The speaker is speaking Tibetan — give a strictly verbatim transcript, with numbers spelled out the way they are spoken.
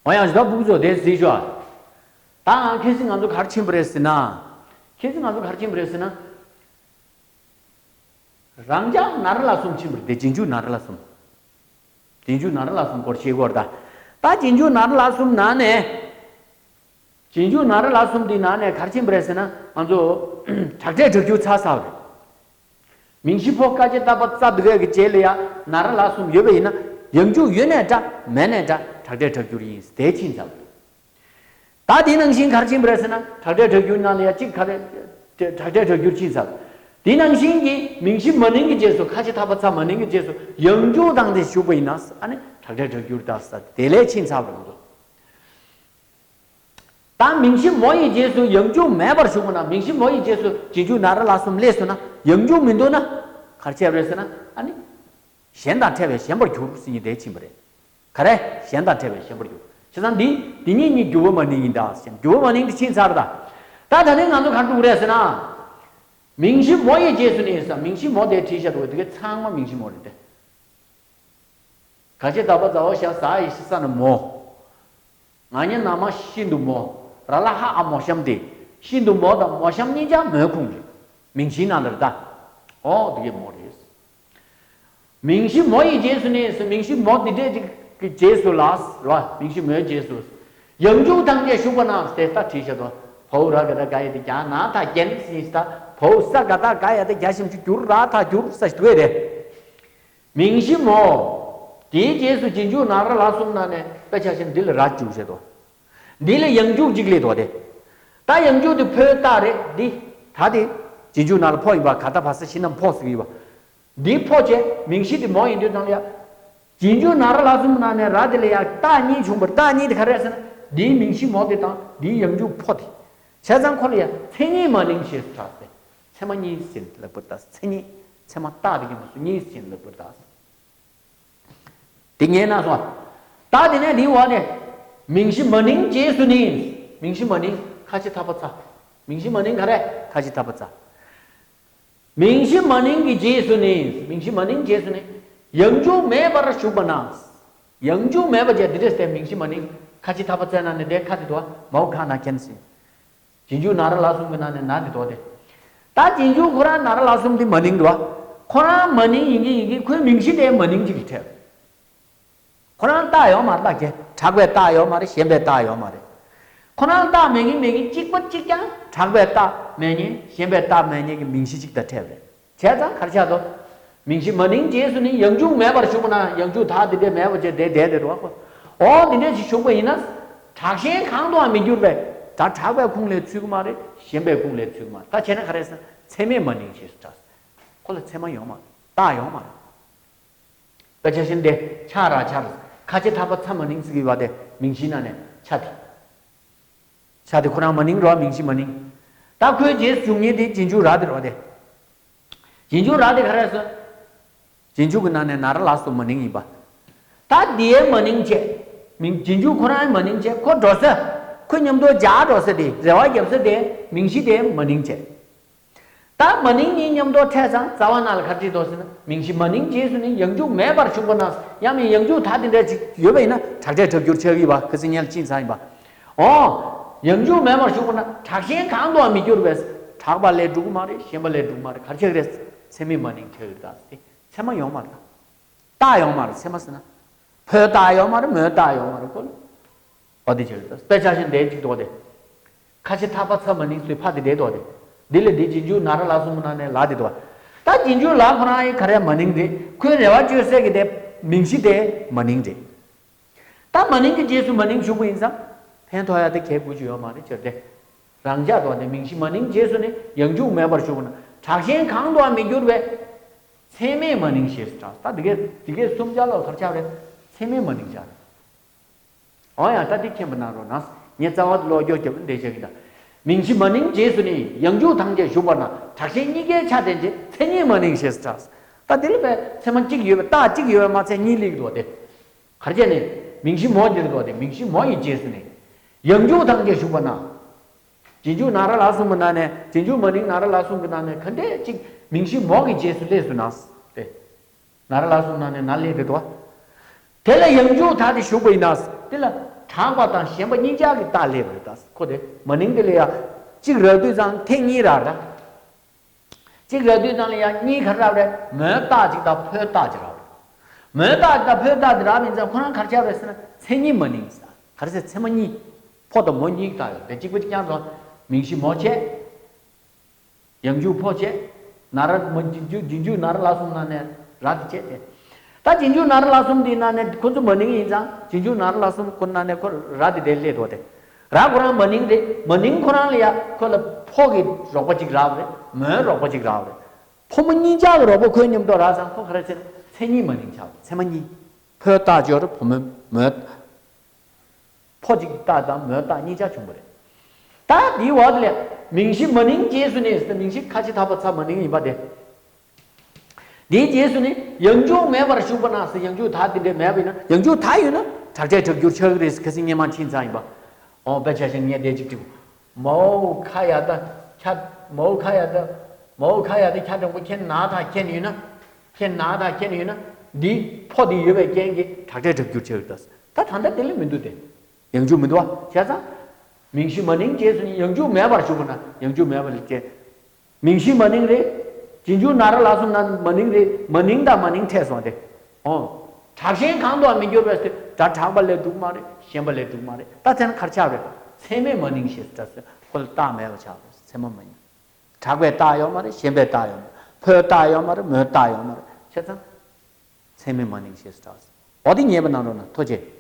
འོ་ཡང་ད་ཕྲུ་གུ་ཚོ་དེ་གཟིགས་ཤོག་ད་ཁ་སང་ང་ཚོ་ག་རེ་ཕྱིན་པ་རེད་ཟེར་ན། ཁ་སང་ང་ཚོ་ག་རེ་ཕྱིན་པ་རེད་ཟེར་ན། རང་ཅག་ན་ར་ལ་གསུམ་ཕྱིན་པ་རེད་དེ། རྗེས་འཇུག་ན་ར་ལ་གསུམ། རྗེས་འཇུག་ན་ར་ལ་གསུམ་སྐོར་བཤད་ཀྱི་ཡོད་རེད་ད། ད་རྗེས་འཇུག་ན་ར་ལ་གསུམ་ནང་ནས། རྗེས་འཇུག་ན་ར་ལ་གསུམ་དེའི་ནང་ནས་ག་རེ་ཕྱིན་པ་རེད་ཟེར་ན། ང་ཚོ་དྲག་འཕྲད་དྲག་འགྱུར་ཚར་ཚར་བ་རེད། མིང་གཞི་འཕོ་སྐད་ཅིག་བཏགས་པ་ཙ་འདི་གའི་གི་རྗེས་ལ་ཡ་ན་ར་ལ་གསུམ་ཡོད་པ་ཡིན་ན། ཡང་འཇུག་ཡོད་ནའི་འདྲ་མེད་ནའི་འདྲ་དྲག་འཕྲད་དྲག་འགྱུར་ཡིན་དེ་ཕྱིན་ཚར་བ་རེད། ད་དེ་ནང་བཞིན་ག་རེ་ཕྱིན་པ་རེད་ཟེར་ན། དྲག་འཕྲད་དྲག་འགྱུར་ནང་ལ་ཡ་གཅིག་ག་རེ། དྲག་འཕྲད་དྲག་འགྱུར་ཕྱིན་ཚར། དེ་ནང་བཞིན་གྱི་མིང་གཞི་མ་ནིང་གི་རྗེས་སུ་ཁ་ཆེ་ཐ་པ་ཚ་མ་ནིང་གི་རྗེས་སུ་ཡང་འཇུག་དང་དེ་ཞུགས་པ་ཡིན་ན། ཨ་ནི་དྲག་འཕྲད་དྲག་འགྱུར་ད་ས་དེ་ལས་ཕྱིན་ཚར་བ་རེད་འདུག་ད་མིང་གཞི་མོ་ཡི་རྗེས་སུ་ཡང་འཇུག་མེད་པར་ཞུགས་པ་ན། མིང་གཞི་མོ་ཡི་རྗེས་སུ་རྗེས་འཇུག་ན་ར་ལ་གསུམ་སླེབས་སོང་ན། ཡང་འཇུག་མི་འདུག་ན་ག་རེ་བྱས་པ་རེད་ཟེར་ན། ཨ་ནི། གཞན་དང་ཕྲད་པས་གཞན་པར་འགྱུར་ཟེར་མཁན་དེ་ཕྱིན་པ་རེད། ག་རེ། གཞན་དང་ཕྲད་པས་གཞན་པར་འགྱུར། བྱས་ཙང་འདི་འདི་གཉིས་གཉིས་འགྱུར་བ་མ་ནིང་ཡིན་ད་ཟེར། འགྱུར་བ་མ་ནིང་དེ་ཕྱིན་ཚར་ད། ད་ད་ནི་ང་ཚོ་ག་རེ་འདུག་རེད་ཟེར་ན། མིང་གཞི་མོ་ཡི་རྗེས་སུ་ནི་ཟེར། མིང་གཞི་མོ་དེ་བྲིས་བཞག་འདུག་དེ་གའི་ཚང་མ་མིང་གཞི་མོ་རེད་དེ། ག་ཅི་ད་བ་ཛ་འོ་ཞ་ཟ་ཡི་ཤི་ས་ན་མོ། ང་ཉ་ན་མ་ཤིན་ཏུ་མོ། ར་ལ་ཧ་ཨ་མོ་གཤམ་དེ། ཤིན་ཏུ་མོ་དང་མོ་གཤམ་གཉིས་ཀྱང་མོའི་ཁོངས་རེད། མིང་གཞིའི་ནང་ལ་རེད་ད། ཨོ་དེ་གའི་མོ་རེད། མིང་གཞི་མོ་ཡི་རྗེས་སུ་ནི་ཟེར། མིང་གཞི་མོ་འདི་འདྲས་ཅིག་གི་རྗེས་སུ་ལ་ལ། མིང་གཞི་མོའི་རྗེས་སུ། ཡང་འཇུག་དང་བཅས་ཞུགས་པ་ན་དེ་ལྟར་བྲིས་བཞག་འདུག་བའོ་ར་ག་ད་ག་ཡ་དེ་གྱ་ན་ད་གྱན་ཟིན་ད། བའོ་ས་ག་ད་ག་ཡ་དེ་གྱ་ཞིམ་ཅིག་གྱུར་ར་ད་གྱུར་ས་ཞིག་འདུག་ཨེ་དེ། མིང་གཞི་མོ། དེའི་རྗེས་སུ་རྗེས་འཇུག་ན་ར་ལ་གསུམ་ནང་ནས་དཔེ་ཆ་བཞིན་འདི་ལ་ར་འཇུག་བྱེད་དོ། འདི་ལ་ཡང་འཇུག་གཅིག་སླེབས་དོ་དེ། ད་ཡང་འཇུག་དེ་ཕོའི་རྟགས་རེད་འདི། ད་དེ། རྗེས་འཇུག་ན་ལ་ཕོ་ཡིན་པ་ག་ད་བ་ས་ཤི་ན་ཕོ་ཟེར་གི་ཡོད་པ། འདི་ཕོ་བྱས་མིང་གཞི་དེ་མོ་ཡིན་དུས་ཙང་ལ་ཡ། རྗེས་འཇུག་ན་ར་ལ་གསུམ་ནང་ནས་ར་དེ་ལ་ཡ་རྟགས་གཉིས་བྱུང་བ་རེད། རྟགས་གཉིས་དེ་ག་རེ་ཟེར་ན། འདིའི་མིང་གཞི་མོ་དེ་དང་འདིའི་ཡང་འཇུག་ཕོ་དེ། བྱས་ཙང་ཁོ་ལ་ཡ་མཚན་ཉིད་མ་ནིང་ཞེས་སུ་གྲགས་ཏེ། མཚན་མ་གཉིས་ཟེར་ལབ་པར་གདའ། མཚན་ཉིད། མཚན་མ་རྟགས་དེ་གི་མ་སུ་གཉིས་ཟེར་ལབ་པར་གདའ། དེ་ངས་ན་སོང་། ད་དེ་ནས་འདིའི་འོག་ནས། མིང་གཞི་མ་ནིང་རྗེས་སུ་ནི། མིང་གཞི་མ་ནིང་ཁ་ཆེ་ཐ་པ་ཚ། མིང་གཞི་མ་ནིང་ག་རེ། ཁ་ཆེ་ཐ་པ་ཚ། མིང་གཞི་མ་ནིང་གི་རྗེས་སུ་ནི། མིང་གཞི་མ་ནིང་རྗེས་སུ་ནི། ཡང་འཇུག་མེད་པར་ཞུགས་པ་ན། ཡང་འཇུག་མེད་པ་བྱས་འདི་འདྲས་ཏེ་མིང་གཞི་མ་ནིང་ཁ་ཆེ་ཐ་པ་ཚ་ན་ནི་དེ་ཁ་དེ་དོ་མའོ་ཁ་ན་ཁན་སི། རྗེས་འཇུག་ན་ར་ལ་གསུམ་གྱི་ནང་ནས་ན་དེ་དོ་དེ། ད་རྗེས་འཇུག་ཁོ་རང་ན་ར་ལ་གསུམ་དེ་མ་ནིང་འགྲོ། ཁོ་རང་མ་ནིང་ཡིན་གྱི་ཡིན་གྱི་ཁོའི་མིང་གཞི་དེ་མ་ནིང་གཅིག་གིས་ཁྲལ། ཁོ་རང་རྟགས་ཡོད་མ་རེད། རྟགས་ཀྱི་དྲག་པའི་རྟགས་ཡོད་མ་རེད། ཞན་པའི་རྟགས་ཡོད་མ་རེད། ཁོ་རང་རྟགས་མེད་ངེས་མེད་ངེས་གཅིག་པ་གཅིག་རྐྱང་དྲག་པའི་རྟགས་མེད་ངེས་ཞན་པའི་རྟགས་མེད་ངེས་ཀྱི་མིང་གཞི་གཅིག་དང་ཕྲད་པ་རེད། བྱས་ཙང་གར་ཆགས་དོ། མིང་གཞི་མ་ནིང་རྗེས་སུ་ནི་ཡང་འཇུག་མེད་པར་ཞུགས་པ་ན་ཡང་འཇུག་དག་འདི་འདྲས་མེད་པ་བྱས་དེ་བསྡད་དེ་རུ་བ་ཁོ། འོ་འདི་འདྲས་ཞིག་ཞུགས་པ་ཡིན་ན། དྲག་ཞན་གང་དུའང་མི་འགྱུར་བས། ད་དྲག་པའི་ཁུངས་ལས་ཚུད་ཀྱི་མ་རེད། ཞན་པའི་ཁུངས་ལས་ཚུད་ཀྱི་མ་རེད། ད་བྱས་ན་ག་རེ་ཟེར་ན་ཚད་མས་མ་ནིང་ཞེས་སུ་གྲགས། ཁོ་ལ་ཚད་མ་ཡོད་མ་རེད། རྟགས་ཡོད་མ་རེད། དཔེ་ཆ་བཞིན་ཏེ་ཆ་ར་ཆར། ཁ་ཆེ་ཐ་པ་ཚ་མ་ནིང་ཟེར་གི་ཡོད་པ་དེ་མིང་གཞིའི་ནང་ནས་ཆ་དེ། ཆ་དེ་ཁོ་རང་མ་ནིང་རོ་མིང་གཞི་མ་ནིང་། ད་ཁོའི་རྗེས་སུ་འཇུག་མཁན་དེ་རྗེས་འཇུག་ར་དེ་རོ་དེ། རྗེས་འཇུག་ར་དེ་ག་རེ་ཟེར། རྗེས་འཇུག་གི་ནང་ནས་ན་ར་ལ་སོགས་མ་ནིང་ཡིན་པ། ད་དེའི་མ་ནིང་བྱས། མིང་རྗེས་འཇུག་ཁོ་རང་མ་ནིང་བྱས་ཁོ་འགྲོ་ས། ཁོ་མཉམ་དུ་སྦྱར་འགྲོ་ས་དེ་རེ་བ་རྒྱབ་ས་དེ་མིང་གཞི་དེ་མ་ནིང་བྱས། ད་མ་ནིང་གཉིས་མཉམ་དུ་ཕྲད་ཙང་རྩ་བ་ནང་ལ་ག་རེ་བྲིས་འདུག་ཟེར་ན་མིང་གཞི་མ་ནིང་རྗེས་སུ་ནི་ཡང་འཇུག་མེད་པར་ཞུགས་པ་ན། ཡང་མིན་ཡང་འཇུག་ད་དེ་འདྲ་ཅིག་ཡོད་པ་ཡིན་ན་དྲག་ཕྲད་དྲག་འགྱུར་ཆགས་ཀྱི་ཡོད་པ་ཁ་སང་ཉལ་ཕྱིན་ཚར་ཡིན་པ། འོ། ཡང་འཇུག་མེད་པར་ཞུགས་པ་ན་དྲག་ཞན་གང་དུའང་མི་འགྱུར་བས། དྲག་པ་ལས་འགྲུབ་ཀྱི་མ་རེད། ཞན་པ་ལས་འགྲུབ་ཀྱི་མ་རེད། ག་རེ་ཆགས་ཀྱི་རེད། ཚད་མས་མ་ནིང་ཆགས་ཀྱི་རེད་ད་ཟེར་ཏེ་ཚད་མ་ཡོད་མ་རེད་ད། རྟགས་ཡོད་མ་རེད། ཚད་མ་ཟེར་ན། ཕོའི་རྟགས་ཡོད་མ་རེད། མོའི་རྟགས་ཡོད་མ་རེད་ཁོ་ལ། འོ་དེ་བྱས་ཡོད་ད། དཔེ་ཆ་བཞིན་དེ་གཅིག་འདུག་དེ། ཁ་ཆེ་ཐ་པ་ཚ་མ་ནིང་སུའི་ཕ་དེ་དེ་འདུག་དེ། འདི་ལས་འདི་རྗེས་འཇུག་ན་ར་ལ་གསུམ་ནང་ནས་ལ་དེ་འདུག་ད་རྗེས་འཇུག་ལ་ཁོ་རང་ཡི་ག་རེ་མ་ནིང་རེད། ཁོའི་རེ་བ་བཅོལ་སའི་གི་དེ་མིང་གཞི་དེ་མ་ནིང་རེད། ད་མ་ནིང་གི་རྗེས་སུ་མ་ནིང་ཞུགས་པ་ཡིན་ཙང་ཕན་ཐོགས་ཡ་དེ་གལ་དགོས་ཀྱི་ཡོད་མ་རེད་ཅེས་དེ། རང་འཇགས་འདུག་དེ་མིང་གཞི་མ་ནིང་རྗེས་སུ་ནི་ཡང་འཇུག་མེད་པར་ཞུགས་པ་ན་དྲག་ཞན་གང་དུའང་མི་འགྱུར་བས། ཚད་མས་མ་ནིང་ཞེས་སུ་གྲགས། ད་འདི་གའི་འདི་གའི་གསུམ་ཆར་ལ་ག་རེ་ཆགས་རེད། ཚད་མས་མ་ནིང་ཆགས་རེད། འོ་ཡང་ད་འདི་མཁྱེན་པ་གནང་རོགས་གནང་། ངས་རྩ་བ་ལོག་སྐྱོར་རྒྱབ་འདི་བྱེད་ཀྱི་ད། མིང་གཞི་མ་ནིང་རྗེས་སུ་ནི་ཡང་འཇུག་དང་བཅས་ཞུགས་པ་ན་དྲག་ཞན་གཉིས་ཀའི་ཆ་ལྡན་ཅིང་མཚན་ཉིད་མ་ནིང་ཞེས་སུ་གྲགས། ད་འདི་ལ་བས་ཚད་མ་གཅིག་ཡོད་པ་རྟགས་གཅིག་ཡོད་པ་མ་ཚད་གཉིས་སླེབས་འདུག་དེ། ག་རེ་བྱས་ནས་མིང་གཞི་མོ་འདིར་འདུག་དེ་མིང་གཞི་མོ་ཡི་རྗེས་སུ་ནི། ཡང་འཇུག་དང་བཅས་ཞུགས་པ་ན། རྗེས་འཇུག་ན་ར་ལ་གསུམ་པོ་ནང་ནས་རྗེས་འཇུག་མ་ནིང་ན་ར་ལ་གསུམ་གྱི་ནང་ནས་ག་འདྲས་གཅིག་མིང་གཞི་མོ་གི་རྗེས་སུ་སླེབས་སུ་ན་སྟེ། ན་ར་ལ་གསུམ་ནང་ནས་ན་སླེབས་རེད་དོ། དེ་ལ་ཡང་འཇུག་ད་དེ་ཞུགས་པ་ཡིན་ན། དེ་ལ་ གྲགས་པ་དང་ཞེན་པ་གཉིས་ཆར་གྱི་རྟགས་སླེབས་པ་རེད། ད་ཁོ་དེ་མ་ནིང་དེ་ལ་ཡ་གཅིག་རག་དུས་ཙང་ཐེངས་གཉིས་རག་ར། གཅིག་རག་དུས་ཙང་ལ་ཡ་གཉིས་ག་རེ་རག་རེད། མོའི་རྟགས་གཅིག་དང་ཕོའི་རྟགས་གཅིག་རག་རེད། མོའི་རྟགས་གཅིག་དང་ཕོའི་རྟགས་དེ་རག་མིན་ཙང་ཁོ་རང་ག་རེ་ཆགས་རེད་ཟེར་ན་མཚན་ཉིད་མ་ནིང་ཟེར། ག་རེ་ཟེར། མཚན་མ་གཉིས། ཕོ་དང་མོ་གཉིས་ཀྱི་རྟགས་ཡོད་དེ། གཅིག་པུ་དེ་རྐྱང་རྫོགས། མིང་གཞི་མོ་བྱས། ཡང་འཇུག་ཕོ་བྱས། ན་ར་མ། རྗེས་འཇུག། རྗེས་འཇུག་ན་ར་ལ་གསུམ་ནང་ནས་ར་དེ་བྱས་ཏེ། ད་རྗེས་འཇུག་ན་ར་ལ་གསུམ་དེའི་ནང་ནས་ཁོ་ཚོ་མ་ནིང་ཡིན་ཙང་རྗེས་འཇུག་ན་ར་ལ་གསུམ་ཁོ་ནང་ནས་ཁོ་ར་དེ་དེ་སླེབས་འདུག་སྟེ། ར་ཁོ་རང་མ་ནིང་རེད། མ་ནིང་ཁོ་རང་ལ་ཡ་ཁོ་ལ་ཕོ་གི་རོགས་པ་གཅིག་རག་རེད། མོའི་རོགས་པ་གཅིག་རག་རེད། ཕོ་མོ་གཉིས་ཆར་གྱི་རོགས་པ་ཁོའི་མཉམ་དུ་རག་ཙང་ཁོ་ག་རེ་ཟེར། མཚན་ཉིད་མ་ནིང་ཆགས། མཚན་མ་གཉིས། ཕོའི་རྟགས་སྦྱོར། ཕོ་མོའི་མོའི། ཕོ་གཅིག་གི་རྟགས་དང་མོའི་རྟགས་གཉིས་ཆར་བྱུང་བ་རེད། ད་དེའི་འོག་དེ་ལས་མིང་གཞི་མ་ནིང་རྗེས་སུ་ནི་ཟེར། མིང་གཞི་ཁ་ཕྱི་ཐ་བ་ཚ་མ་ནིང་ཡིན་པ་དེ། དེའི་རྗེས་སུ་ནི་ཡང་འཇུག་མེད་པར་ཞུགས་པ་ན་ཟེར། ཡང་འཇུག་ད་དེ་འདྲའི་མེད་པ་ཡིན་ན། ཡང་འཇུག་ད་ཡོད་ན་དྲག་སྒྲས་དྲག་འགྱུར་ཆགས་ཀྱི་རེད་ཟེར། ཁ་སང་སྔོན་མ་ཕྱིན་ཚར་ཡིན་པ། འོ་དཔེ་ཆ་བཞག་ན་ངས་དེ་གཅིག་བྲིས། མའོ་ཁ་ཡ་ད་ཁྱ། མའོ་ཁ་ཡ་ད། མའོ་ཁ་ཡ་ད་ཁྱ་དྲང་པོ་ཁྱེད་ན་ད་ཁྱེད་ཡོད་ན། ཁྱེད་ན་ད་ཁྱེད་ཡོད་ན། འདི་ཕོ་དེ་ཡོད་པའི་རྐྱེན་གྱིས་དྲག་སྒྲས་དྲག་འགྱུར་ཆགས་ཀྱི་རེད་ད། ད་ད་ལྟ་དེ་ལ་མི་འདུག་སྟེ། ཡང་འཇུག་མི་འདུག་བ། བྱས་ཙང་། མིང་གཞི་མ་ནིང་རྗེས་སུ་ནི་ཡང་འཇུག་མེད་པར་ཞུགས་པ་ན། ཡང་འཇུག་མེད་པ་ལ་སྐྱེ། མིང་གཞི་མ་ནིང་རེད། རྗེས་འཇུག་ན་ར་ལ་གསུམ་ན་མ་ནིང་རེད། མ་ནིང་དང་མ་ནིང་འཕྲད་སོང་སྟེ། འོ། དྲག་ཞན་གང་དུའང་མི་འགྱུར་བས་ཟེར། སྒྲ་དྲག་པ་ལས་འགྲུབ་མ་རེད། ཞན་པ་ལས་འགྲུབ་མ་རེད། ད་དེ་ན་ག་རེ་ཆགས་རེད། ཚད་མས་མ་ནིང་ཞེས་སྒྲ་ཟེར། ཁོ་ལ་རྟགས་མེད་པ་ཆགས་རེད། ཚད་མ་མ་ཡིན། དྲག་པའི་རྟགས་ཡོད་མ་རེད། ཞན་པའི་རྟགས་ཡོད་མ་རེད། ཕོའི་རྟགས་ཡོད་མ་རེད། མོའི་རྟགས་ཡོད་མ་རེད། བྱས་ཙང་། ཚད་མས་མ་ནིང་ཞེས་སྒྲ་ཟེར། འོ་དེ་ཉན་པ་གནང་རོགས་གནང་། ཐུགས་རྗེ་ཆེ།